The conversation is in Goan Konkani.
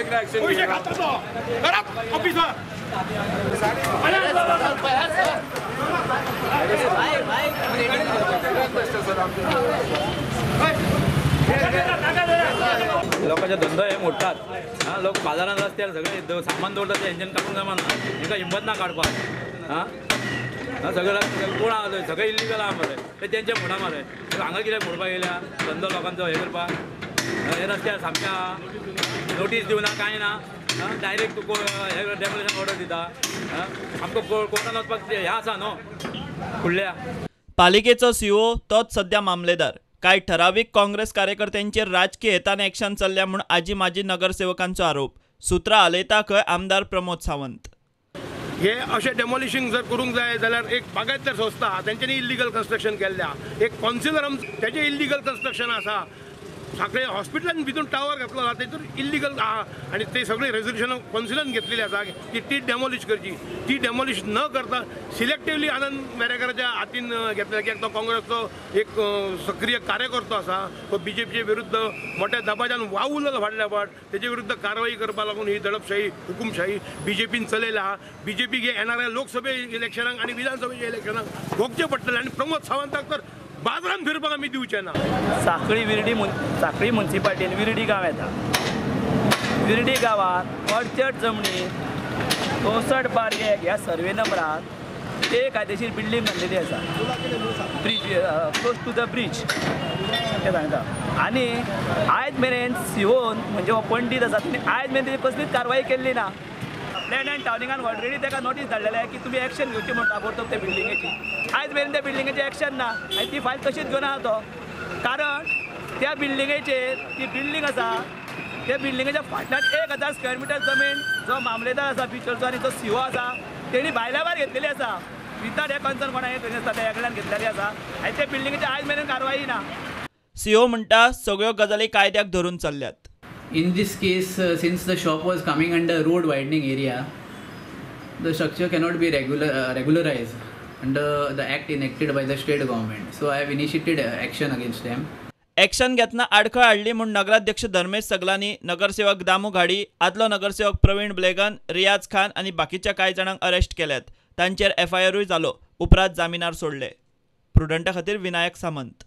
पयशे खाता तो करात ऑफिसर. लोकांचे धंदो हे मोडटात. आं, लोक बाजारान रस्त्यार सगळे सामान दवरतात ते हेंच्यान काडूंक जमाना, हेंकां हिंमत ना काडपाक. आं, सगळे कोण आहा सगळे इल्लिगल आहा मरे, ते तेंचे मोडा मरे. हांगा कित्याक मोडपाक येयल्या धंदो लोकांचो हें करपाक? हे रस्त्यार सामक्या नोटीस दिवना कांय ना, डायरेक्ट तुका हे डेमोलिशन ऑर्डर दिता. आमकां कोर्टान वचपाक हें आसा न्हू फुडल्या. पालिकेचो सीओ तोच सध्या मामलेदार. कांय ठरावीक काँग्रेस कार्यकर्त्यांचेर राजकी हेतान एक्शन चल्ल्या म्हूण आजी माजी नगरसेवकांचो आरोप. सुत्रां हालयता खंय आमदार प्रमोद सावंत. हे अशें डेमोलिशींग जर करूंक जाय जाल्यार एक बागायतदार संस्था आहा तेंच्यांनी इल्लिगल कन्स्ट्रक्शन केल्लें आहा, एक कौन्सिलर तेजें इल्लिगल कन्स्ट्रक्शन आसा, सगळे हॉस्पिटलान भितून टावर घातलो आहा तेतून इल्लिगल आहा आनी ते सगळे रेजोल्युशनां कौन्सिलान घेतलेली आसा की ती डेमोलिश करची. ती डेमोलिश न करता सिलेक्टिवली आनंद वेरेकराच्या हातीन घेतलें, कित्याक तो काँग्रेसचो एक सक्रीय कार्यकर्तो आसा, तो बीजेपीचे विरुद्ध मोठ्या दबाज्यान वावुरलो फाटल्या फाट, तेजे विरुद्ध कारवाई करपाक लागून ही दडपशाही हुकुमशाही बीजेपीन चलयल्या आहा. बीजेपीक येणाऱ्या लोकसभे इलेक्शनाक आनी विधानसभेच्या इलेक्शनाक भोगचें पडटलें आनी प्रमोद सावंताक तर बाजारान फिरपाक आमी दिवचे ना. साखळी विर्डी साखळी मुन्सिपालिटीन विर्डी गांव येता. विर्डी गांवांत ऑर्चर्ड जमनी 64/1 ह्या सर्वे नंबरार बेकायदेशीर बिल्डींग बांदलेली आसा, bridge close to the bridge तें सांगता. आनी आयज मेरेन सिओन म्हणजे हो पंडीत आसा तेणी आयज मेरेन तेजी कसलीच कारवाई केल्ली ना. प्लॅन अँड टावनिंगान ऑलरेडी ताका नोटीस धाडलेले की तुमी एक्शन घेवची म्हूण ताबडतोब त्या बिल्डिंगेची. आयज मेरेन त्या बिल्डिंगेची एक्शन ना आनी ती फायल तशीच घेवन आहा तो, कारण त्या बिल्डिंगेचेर ती बिल्डींग आसा त्या बिल्डिंगेच्या फाटल्यान 1000 स्क्वेअर मिटर जमीन जो मामलेदार आसा बिचोलचो आनी जो सीओ आसा तेणी भायल्या भायर घेतलेली आसा, विथआउट हे कन्सर्न कोणा थंय आसता त्या कडल्यान घेतलेली आसा आनी त्या बिल्डिंगेची आयज मेरेन कारवाई ना. सीओ म्हणटा सगळ्यो गजाली कायद्याक धरून चल्ल्यात. In this case, since the shop was coming under road widening area, the structure cannot be regularized under the act enacted by the state government. So I have initiated action against them. Action घेतना आडखळ हाडली म्हूण नगराध्यक्ष धर्मेश सगलानी, नगरसेवक दामू घाडी, आदलो नगरसेवक प्रवीण ब्लेगन, रियाज खान आनी बाकीच्या कांय जाणांक अरेस्ट केल्यात. तांचेर एफआयआरूय जालो. उपरांत जामिनार सोडले. प्रुडंटा खातीर विनायक सामंत.